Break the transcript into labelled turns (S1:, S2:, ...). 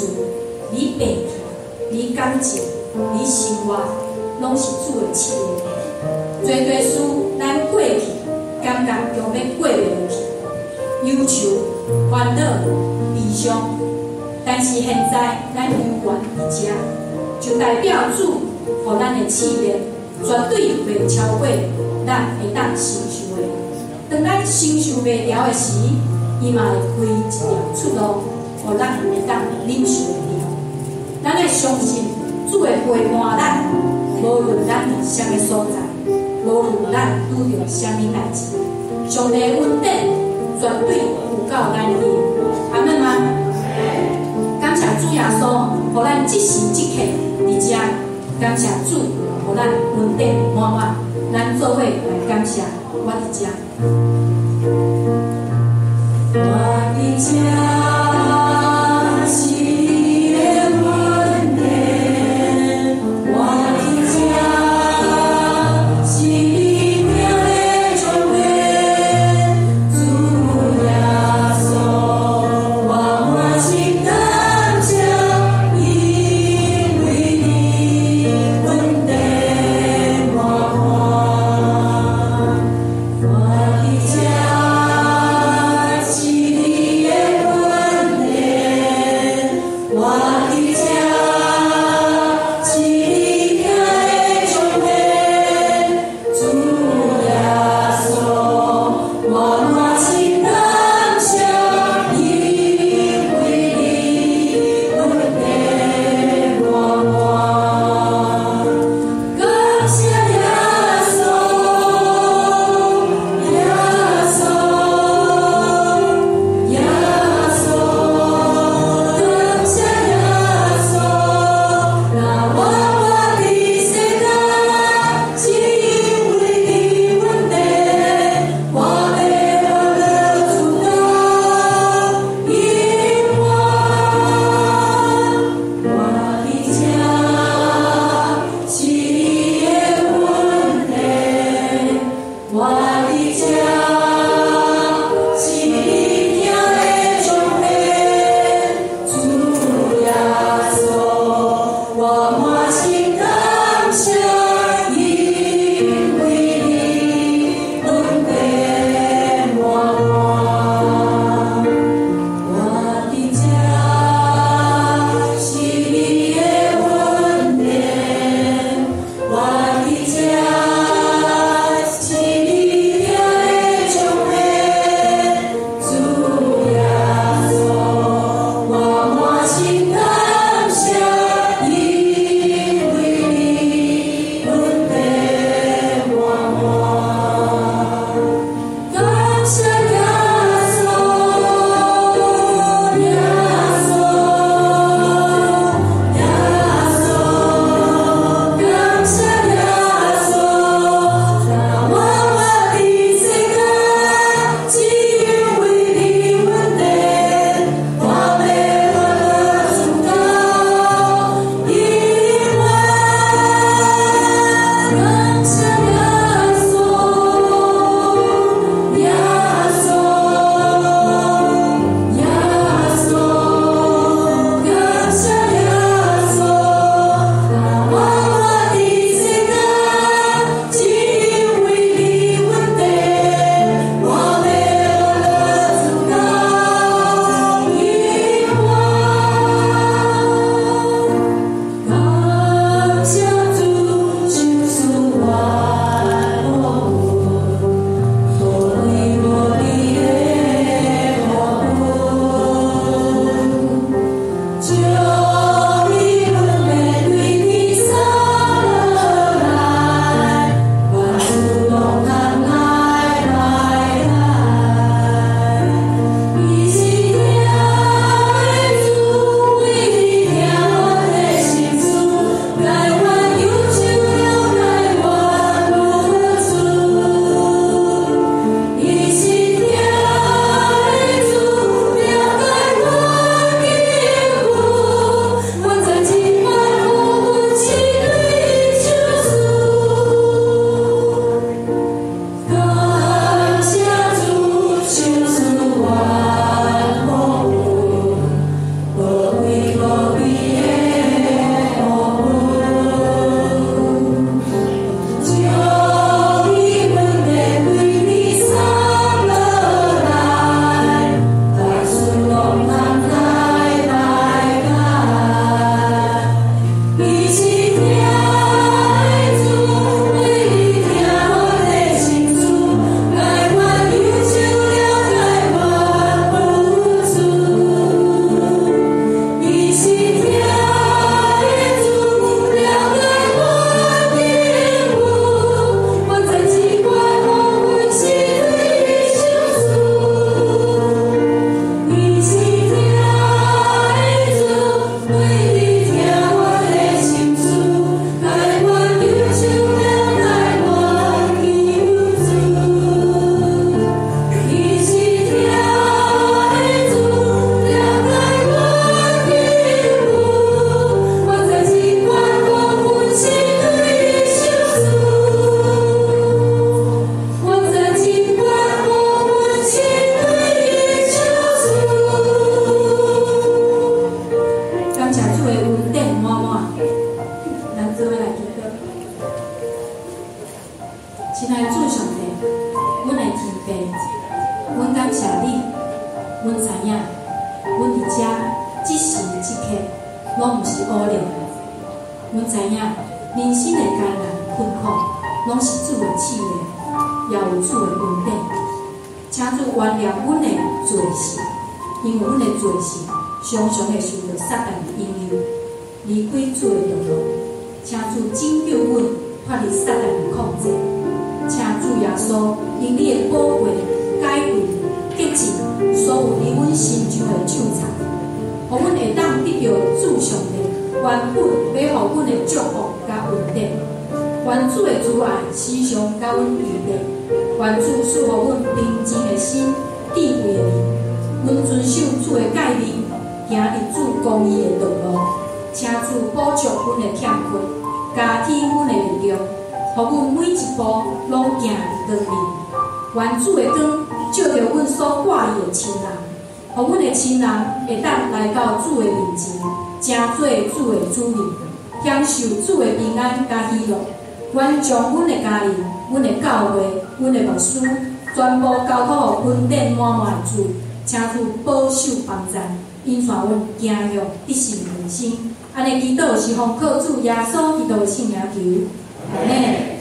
S1: 事，你病痛，你感情，你生活，攏是主的試煉。濟濟事咱過去感覺強欲過袂落去，憂愁、煩惱、悲傷。但是現在咱猶原佇遮，就代表主予咱的試煉絕對袂超過咱會當承受的。當咱承受袂牢的時，伊嘛會開一條出路，予咱會當忍受會牢。咱愛相信主會陪伴咱，無論咱佇啥物所在，無論咱拄著啥物代誌，上帝的恩典絕對有夠咱用。阿們嗎？感謝主耶穌，予咱這時這刻佇遮。感謝主，予咱恩典滿滿。咱做伙來感謝，我佇遮。
S2: 我佇遮是你的恩典，我佇遮是你命的充滿，主耶穌，我滿心感謝，因為你恩典滿滿。我佇遮是你的恩典，
S1: 親愛的主上帝，阮的天父，阮感謝你，阮知影，阮佇遮這時這刻攏毋是偶然的。阮知影人生的艱難困苦，攏是主的試煉，也有主的恩典。請主原諒阮的罪性，因為阮的罪性常常會受著撒旦的引誘，離開主的道路。請主拯救阮脫離撒旦的控制。請主耶穌用你的寶血解除、潔淨所有佇阮身上的咒詛，予阮會當得著主上帝原本欲予阮的祝福佮恩典。願主的慈愛時常佮阮佇咧，願主賜予阮平靜的心、智慧的靈，阮遵守主的誡命，行佇主公義的道路。請主補足阮的欠缺，加添阮的力量，予阮每一步攏行佇光裡。願主的光照著阮所掛意的親人，予阮的親人會當來到主的面前，成做主的子民，享受主的平安佮喜樂。願將阮的家人、阮的教會、阮的牧師，全部交託予恩典滿滿的主，請主保守幫贊，引帶阮行向得勝人生。按呢祈禱是奉靠主耶穌基督的聖名求，阿們。